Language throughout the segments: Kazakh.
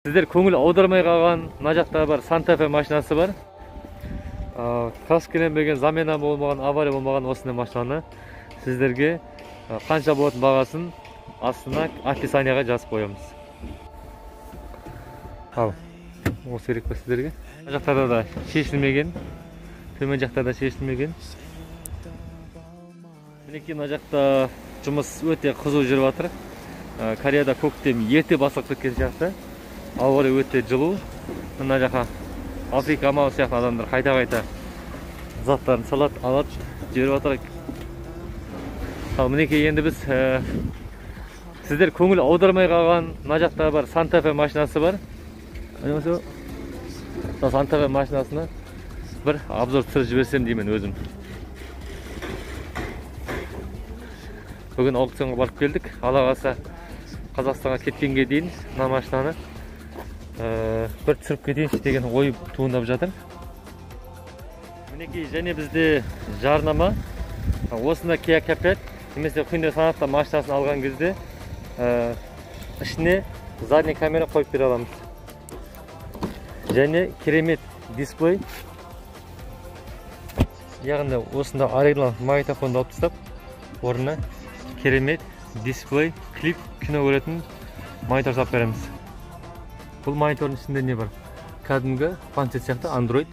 Сіздер көңіл аудармай қалған мына жақта бар Санта Фе машинасы бар. Краскіленбеген, замена болмаған, авария болмаған осындай машинаны сіздерге қанша болатын бағасын астына описанияға жазып қоямыз. Ал, осы керек па сіздерге? Мына жақтарда да шешілмеген, төмен жақтарда шешілмеген. Мінекей мына жақта жұмыс өте қызу жүріп жатыр. Кореяда көктем ерте басталып кеткен сияқты. Ауа райы өте жылу. Мына жаққа Африка мал сияқты адамдар қайта-қайта заттарын салады, алады, жіберіп жатыр. Ал мінекей енді біз сіздер көңіл аудармай қалған мына жақта бар Санта Фе машинасы бар. Санта Фе машинасына бір обзор түсіріп жіберсем деймін өзім. Бүгін аукционға барып келдік. Алла қаласа Қазақстанға кеткенге дейін мына машинаны бір түсіріп кетейінші деген ой туындап жатыр. Мінекей және бізде жарнама. Осында Kia K5 немесе Hyundai Sonata машинасын алған кезде ішіне задний камера қойып бере аламыз. Және керемет дисплей. Яғни осында оригинал магнитофонды алып тастап, орнына керемет дисплей, клип, кино көретін монитор салып береміз. Бұл монитордың ішінде не бар? Кәдімгі планшет сияқты Android,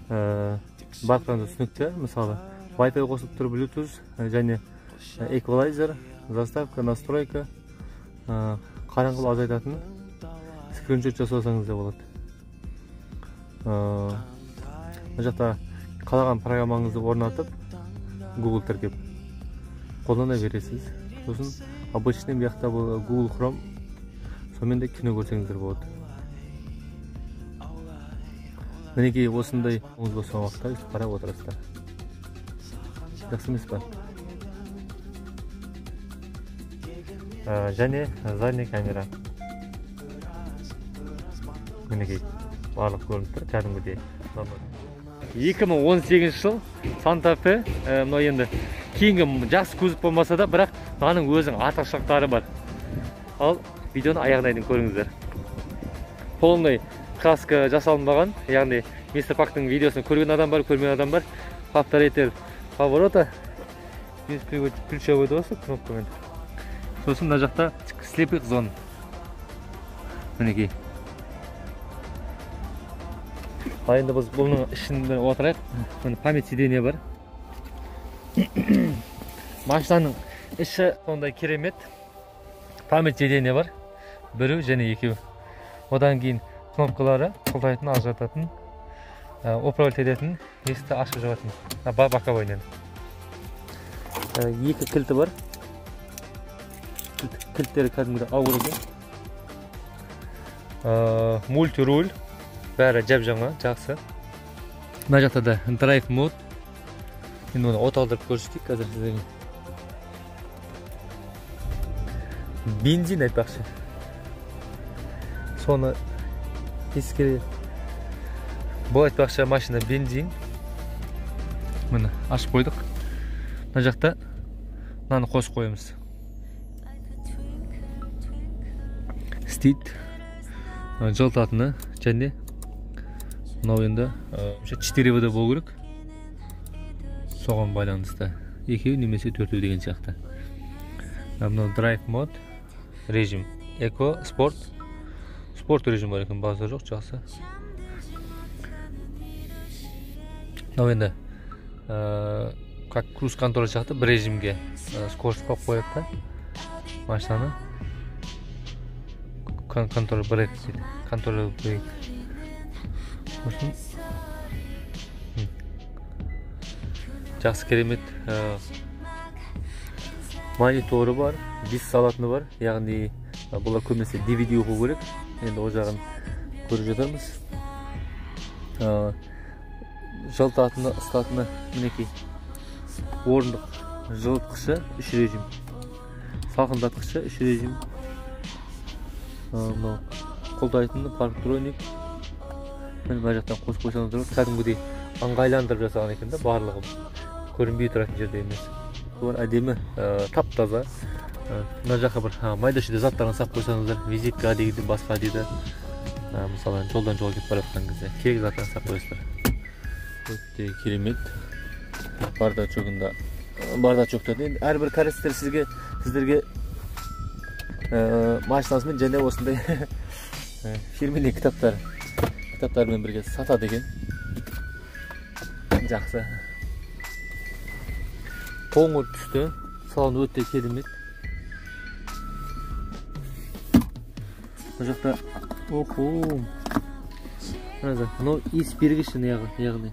барлықтарыңызға түсінікті. Мысалы, Wi-Fi қосылып тұр, Bluetooth және эквалайзер, заставка, настройка, қараңғылық азайтатын скриншот жасасаңыз да болады. Мына жақта қалаған программаңызды орнатып, Google тіркеп қолдана бересіз. Сосын обычный бұл жақта бұл Google Chrome, сонымен де кино көрсеңіздер болады. Мінекей осындай босаған уақытта қарап отырасыздар. Жақсы емес па? Және задний камера. Мінекей барлық көрініп тұр кәдімгідей. 2018 жыл Санта Фе, мынау енді кейінгі жақсы кузов болмаса да, бірақ мынаның өзінің артықшылықтары бар. Ал видеоны аяғына дейін көріңіздер. Полный краска жасалынбаған, яғни Мистер Пактың видеосын көрген адам бар, көрмеген адам бар. Повторитель поворота, ключевой доступ кнопкамен. Сосын мына жақта слепых зон. Мінекей. Ал енді біз бұның ішінде отырайық. Міне память сиденье бар. Машинаның іші сондай керемет. Память сиденье бар. Біреу және екеу. Одан кейін кнопкалары құлдайтын, ажырататын, управлять ететін, есікті ашып жабатын. Боковоймен. Екі кілті бар. Кілттері кәдімгідей ауыр екен. Мультируль. Бәрі жап-жаңа, жақсы. Мына жақта да драйв мод. Енді оны от алдырып көрсетейік қазір сіздерге. Бензин айтпақшы. Соны ескере. Бұл айтпақшы машина бензин. Міне ашып қойдық. Мына жақта мынаны қосып қоямыз. Істейді. Жылытатыны және мынау енді 4 ВД болу керек. Соған байланысты екеу немесе төртеу деген сияқты. Мынау драйв мод режим, эко, спорт. Спорт режим бар екен, базар жоқ, жақсы. Мынау енді как круиз контроль сияқты бір режимге скорость қойып қояды да машинаны. Контроль брейк дейді. Контроль брейк. Сосын жақсы керемет мониторы бар, диск салатыны бар. Яғни бұлар көбінесе DVD оқу керек. Енді ол жағын көріп жатырмыз. Жылытатыны, ысытатыны мінекей. Орындық жылытқышы 3 режим. Салқындатқышы 3 режим. Мынау қолдайтыны парктроник. Міне мына жақтан қосып қойсаңыздар болады. Кәдімгідей ыңғайландырып жасаған екен да, барлығы көрінбей тұратын жерде емес. Бұлар әдемі, тап-таза. Мына жаққа бір майда-шүйде заттарын салып қойсаңыздар, визитка дейді, басқа дейді. Мысалы, жолдан жолға кетіп бара жатқан кезде керек заттарын сап қоясыздар. Өте керемет. Бардачогында, бардачокта енді әрбір кәрістер сіздерге машинасымен және осындай фирменный кітаптармен бірге сатады екен. Жақсы. Қоңыр түсті, салон өте керемет. Бұл жақта охо. Қараңыздар, мынау иіс бергіш яғни.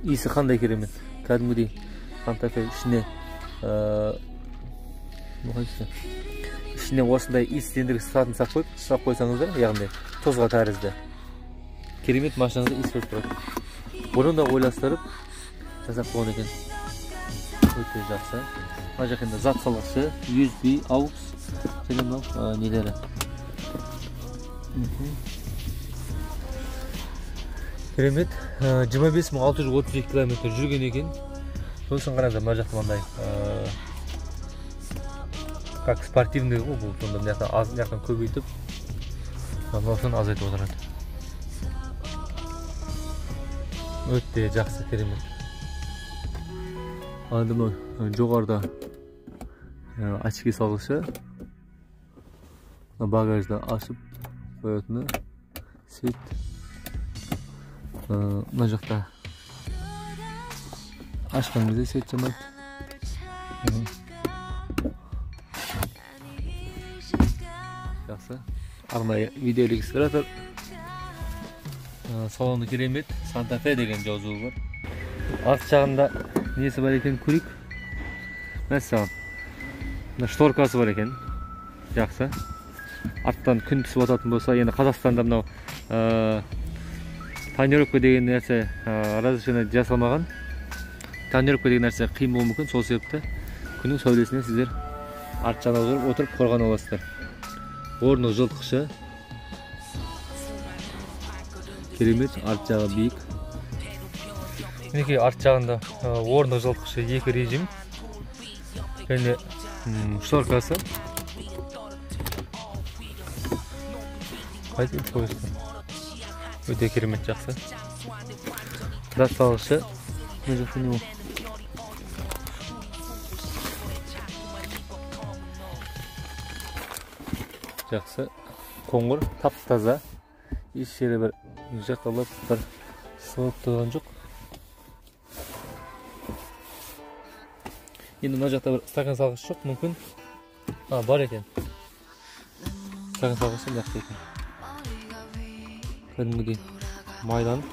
Иісі қандай керемет. Кәдімгідей Санта Фе ішіне ішіне осындай иістендіргіш затын сап қойсаңыздар, яғни тұзға тәрізді. Керемет машинаңызда иіс беріп тұрады. Бұны да ойластырып жасап қойған екен. Өте жақсы. Мына жақта енді зат салғышы, USB, AUX және мынау нелері. Керемет. 25632 километр жүрген екен. Сосын қараңыздар, мына жақта мынандай как спортивный ғой бұл, сонда мына жақтан аз, мына жақтан көбейтіп, мынасын азайтып отырады. Өте жақсы, керемет. Ал енді мынау жоғарыда очки салғышы, мына багажды ашып қоятыны, свет. Мына жақта ашқан кезде свет жанады. Жақсы. Арнайы видеорегистратор. Салоны керемет. Санта Фе деген жазуы бар. Арт жағында несі бар екен көрейік. Мәссаған. Мына шторкасы бар екен. Жақсы. Арттан күн түсіп ататын болса, енді Қазақстанда мынау тонировка деген нәрсе разрешение жасалмаған. Тонировка деген нәрсе қиын болуы мүмкін, сол себепті күннің сәулесіне сіздер арт жағына отырып қорғана аласыздар. Орны жылытқышы. Керемет, арт жағы биік. Мінекей арт жағында орны жылытқышы екі режим. Және шторкасы. Қайтып қоясыздар. Өте керемет, жақсы. Зат салғышы. Мына жақта не ол? Жақсы. Қоңыр, тап-таза. Еш жері бір жыртылып, бір сынып тұрған жоқ. Енді мына жақта бір стакан салғыш жоқ, мүмкін. Бар екен. Стакан салғышы мына жақта екен. Кәдімгідей майланып,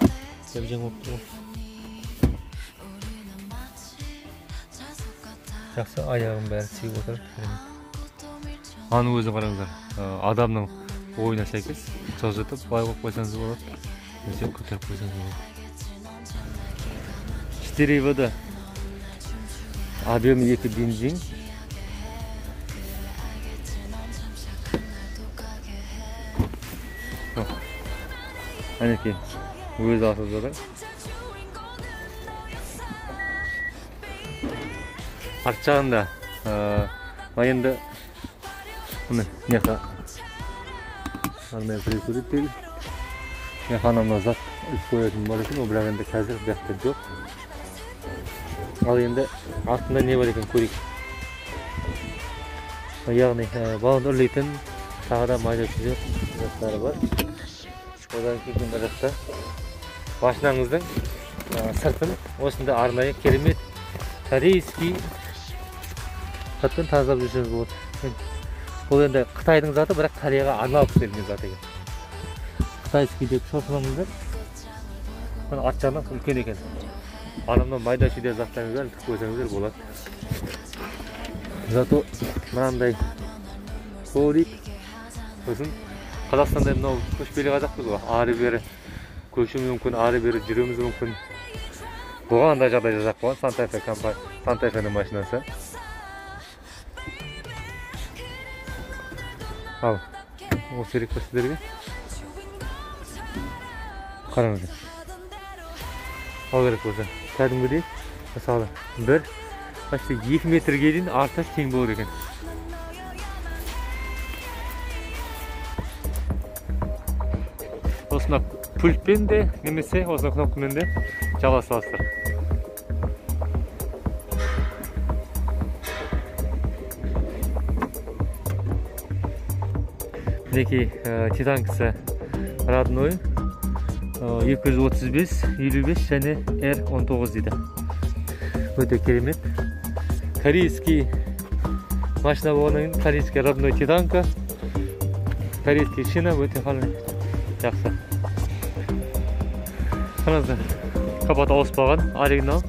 әбден болып тұр. Жақсы, аяғым бәрі тиіп отыр. Аның өзі қараңыздар, адамның бойына сәйкес жылжытып былай қойып қойсаңыз болады, немесе көтеріп қойсаңыз болады. 4 ВД объемы 2 бензин. Әнекей өзі асып жатыр. Арт жағында енді міне мына жақта арнайы прикуритель. Мына жақта мына зат іліп қоятын бар екен, ол бірақ енді қазір бұл жақта жоқ. Ал енді артында не бар екен көрейік. Яғни баллон үрлейтін тағы да майда шүйде заттары бар. Одан кейін мына жақта машинаңыздың сыртын осында арнайы керемет корейский затпен тазалап жүрсеңіз болады. Бұл енді Қытайдың заты, бірақ Кореяға арналып істелген зат екен. Қытайский деп шошынамыздар. Мына арт жағынан үлкен екен. Анамнан майда шүйде заттарыңызды бәрін тігіп қойсаңыздар болады. Зато мынандай коврик. Сосын Қазақстанда мынау көшпелі қазақпыз ғой, ары бері көшуіміз мүмкін, ары бері жүруіміз мүмкін. Бұған да жағдай жасап қойған Санта Фе компания, Санта Фенің машинасы. Ал, осы керек пе сіздерге? Қараңыздар. Ал керек болса, кәдімгідей, мысалы, бір, почти 2 метрге дейін арты тең болады екен. Осына пультпен де, немесе осына кнопкамен де жаба саласыздар. Мінекей титанкасы родной 235, 55 және R19 дейді. Өте керемет. Корейский машина болғаннан кейін корейский родной титанка, корейский шина өте жақсы. Қараңыздар, капот ауыспаған, оригинал.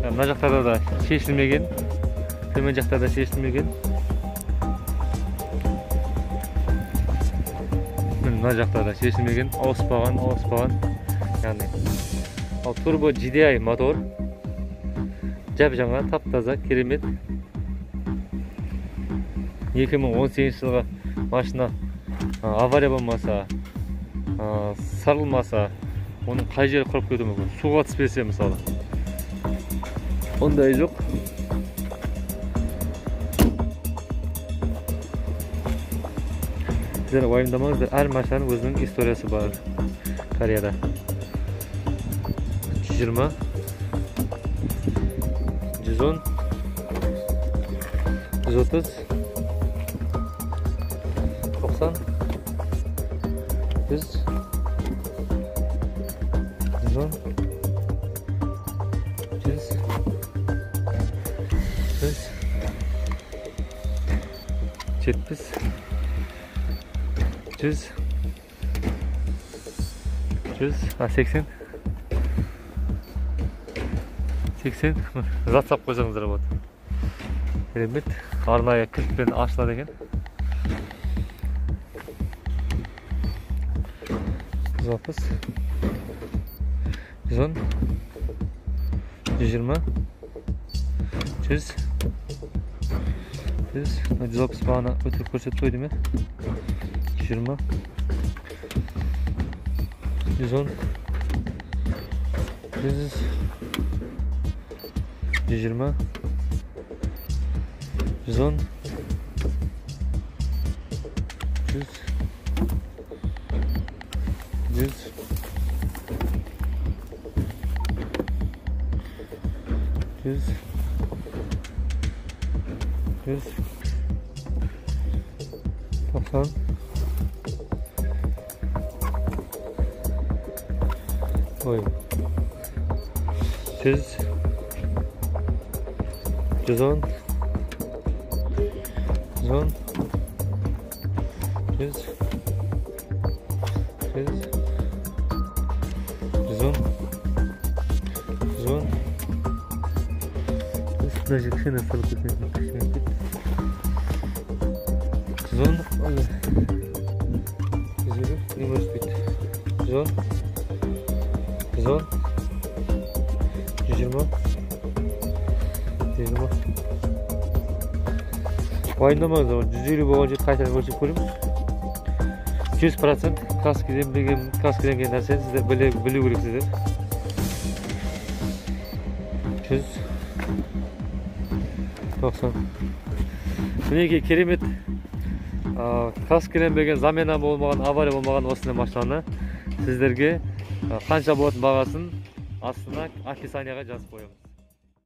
Мына жақтарда да шешілмеген, төмен жақтарда шешілмеген. Мына жақтарда шешілмеген, ауыспаған, ауыспаған. Яғни ал турбо GDI мотор, жап-жаңа, тап-таза, керемет. 2018 жылғы машина, авария болмаса, сарылмаса, оның қай жері құрып кетуі мүмкін? Суға түспесе мысалы. Ондай жоқ. Сіздер уайымдамаңыздар, әр машинаның өзінің историясы бар Кореяда. 120, 110, 130, 90, 100, 110, 100, 100, 70, 100, 100, 80, 80. Зат сап қойсаңыздар болады. Керемет. Арнайы кілтпен ашылады екен. 160, 110, 120, 100, 100, 160 бағана өтірік көрсетіп қойдым, 120, 110, 100, 120, 110, 100, 100, 100, 100, 90, ой, 100, 110, 110, 100, 100, 110, 110. Мына жер кішкене сырылып кеткен, кішкене кетті. 110, 150, не может быть. 110, 110, 120, 120. Уайымдамаңыздар, 150 болған жерді қайтадан өлшеп көреміз. 100% краскіден білген, краскіден келген нәрсені сіздер білу керексіздер. 100, 90. Мінекей керемет краскіленбеген, замена болмаған, авария болмаған осындай машинаны сіздерге қанша болатын бағасын астына описанияға жазып қоямыз.